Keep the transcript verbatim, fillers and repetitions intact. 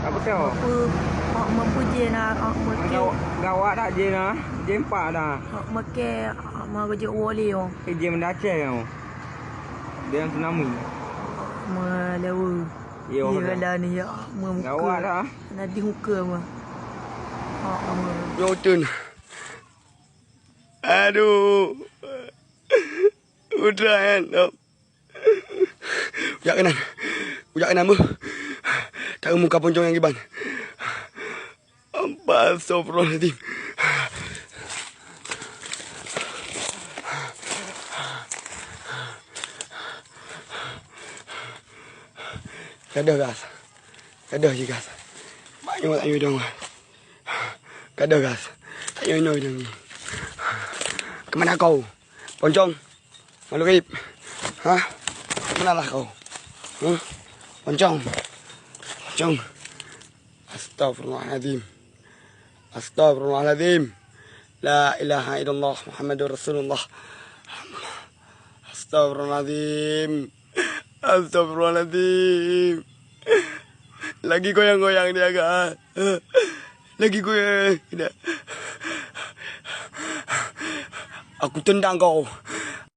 Tak beutôi. Pu, hok meupujie na, hok meuke. Gawa-, gawat dak jih na, jih empat dah. Hok meuke, hok meureujuk woe lé, oh. Eh, jih meudaceh, oh. Dia tsunami. Hok meuleue. Yo, dah. Gala ni, ya, hok meuke. Gawat dah. Nadih muka mah. Hok meuke. Nyoten. Aduh. Udah, eh, no. Ujak keunan. Ujak keunan, beuh. Tahu muka poncong nyang kiban. Ampah, astagfirullahaladzim. Gadoh gas. Gadoh jih gas. Banyak tak nyuruh dong. Gadoh gas. Tak nyuruh dong. Kemana kau? Poncong. Makhluk gaib. Ha? Meunalah kau? Huh? Poncong. Poncong. Astagfirullahaladzim. Astagfirullahaladzim. La ilaha illallah Muhammadur Rasulullah. Astagfirullahaladzim. Astagfirullahaladzim. Lagi goyang-goyang dia, Kak. Lagi goyang dia. Aku tendang kau.